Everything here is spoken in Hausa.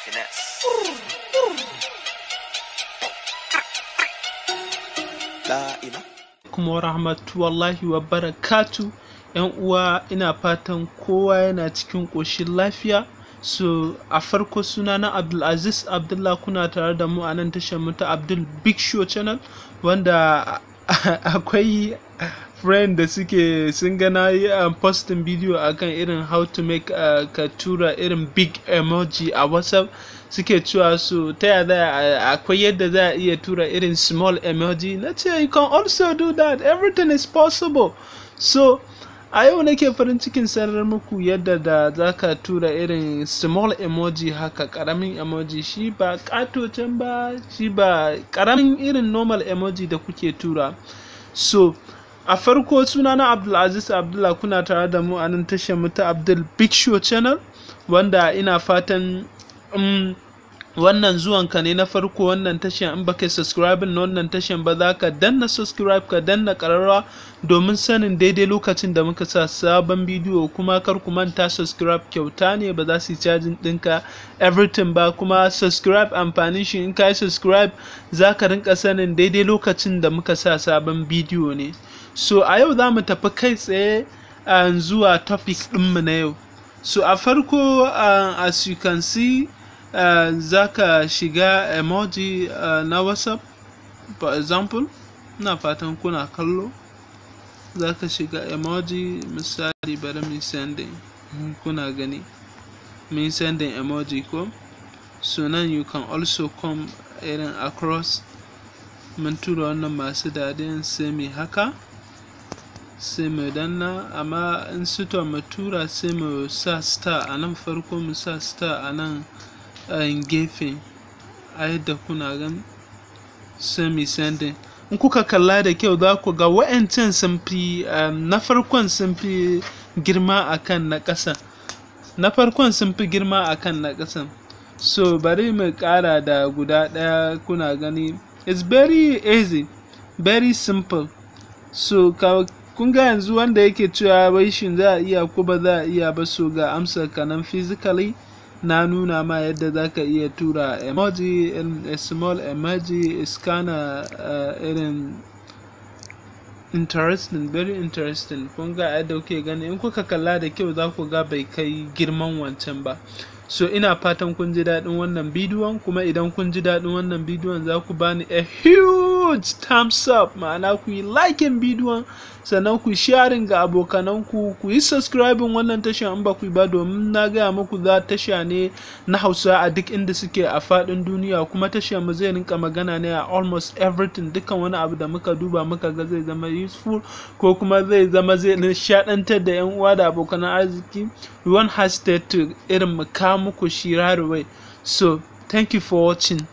Finesse. La ila. Kuma wa rahmatullahi wa barakatu. Yan uwa, ina fatan kowa yana cikin ƙoshin lafiya. So a farko, suna na Abdulaziz Abdullah, kuna tare da mu a nan tashar mu ta Abdul Big Show Channel, wanda akwai friend da suke sun ga na yi posting video akan irin how to make ka tura irin big emoji a WhatsApp, suke cewa su ta ya za akwai yadda za a iya tura irin small emoji. Na ce you can also do that, everything is possible. So a yau nake farin cikin sanar muku yadda da za ka tura irin small emoji haka, karamin emoji, shi ba ƙato can ba, shi ba karamin, irin normal emoji da kuke tura. So a farko, suna na Abdulaziz Abdullah, kuna tare da mu a nan tashar mu ta Abdul Big Show Channel, wanda ina fatan wannan zuwanka ne na farko wannan tashan, in baka subscribe na wannan tashan ba, za ka danna subscribe, ka danna kararrawa domin sanin daidai lokacin da muka sa sabon bidiyo. Kuma kar ku manta, subscribe kyauta ne, ba za su yi cajin ɗinka everything ba. Kuma subscribe, amfanin shi, in ka yi subscribe za ka rinka sanin daidai lokacin da muka sa sabon bidiyo ne. So a yau za mu tafi kai tsaye zuwa topic ɗinmu na yau. So a farko, as you can see, za ka shiga emoji na WhatsApp, for example, ina fatan kuna kallo. Za ka shiga emoji, misali bari mu sending, kuna gani mun sending emoji ko. So nan you can also come irin across, mun tura wannan masu dadiyan, sai mu haka, sai mu danna. Amma in suto mu tura, sai mu sa star a nan farko, mu sa star a nan gefe, a yadda kuna gani, sai mu sending. In kuka kalla da kyau, za ku ga wa'ancan sun fi na farkon sun fi girma akan na ƙasa, na farkon sun fi girma akan na ƙasan. So bari mu ƙara da guda ɗaya. Kuna gani, it's very easy, very simple. So kun ga yanzu wanda yake cewa wai shin za a iya ko ba za a iya ba, so ga amsar ka nan, physically na nuna ma yadda za ka iya tura emoji, a small emoji is kinda irin interesting, very interesting. Kun ga yadda kuke gani, in kuka kalla da kyau za ku ga bai kai girman wancan ba. So ina fatan kun ji daɗin wannan bidiyon, kuma idan kun ji daɗin wannan bidiyon za ku bani a huge thumbs up, ma'ana ku yi liking bidiyon, sannan ku sharing ga abokananku, ku yi subscribing wannan tasha in ba ku yi ba, domin na gaya muku za tasha ne na Hausa a duk inda suke a faɗin duniya. Kuma tashar mu zai rinka magana ne a almost everything, dukkan wani abu da muka duba muka ga zai zama useful ko kuma zai zama zai nishaɗantar da yan uwa da abokan arziki, we won't hesitate to irin mu kawo muku shi right away. So thank you for watching.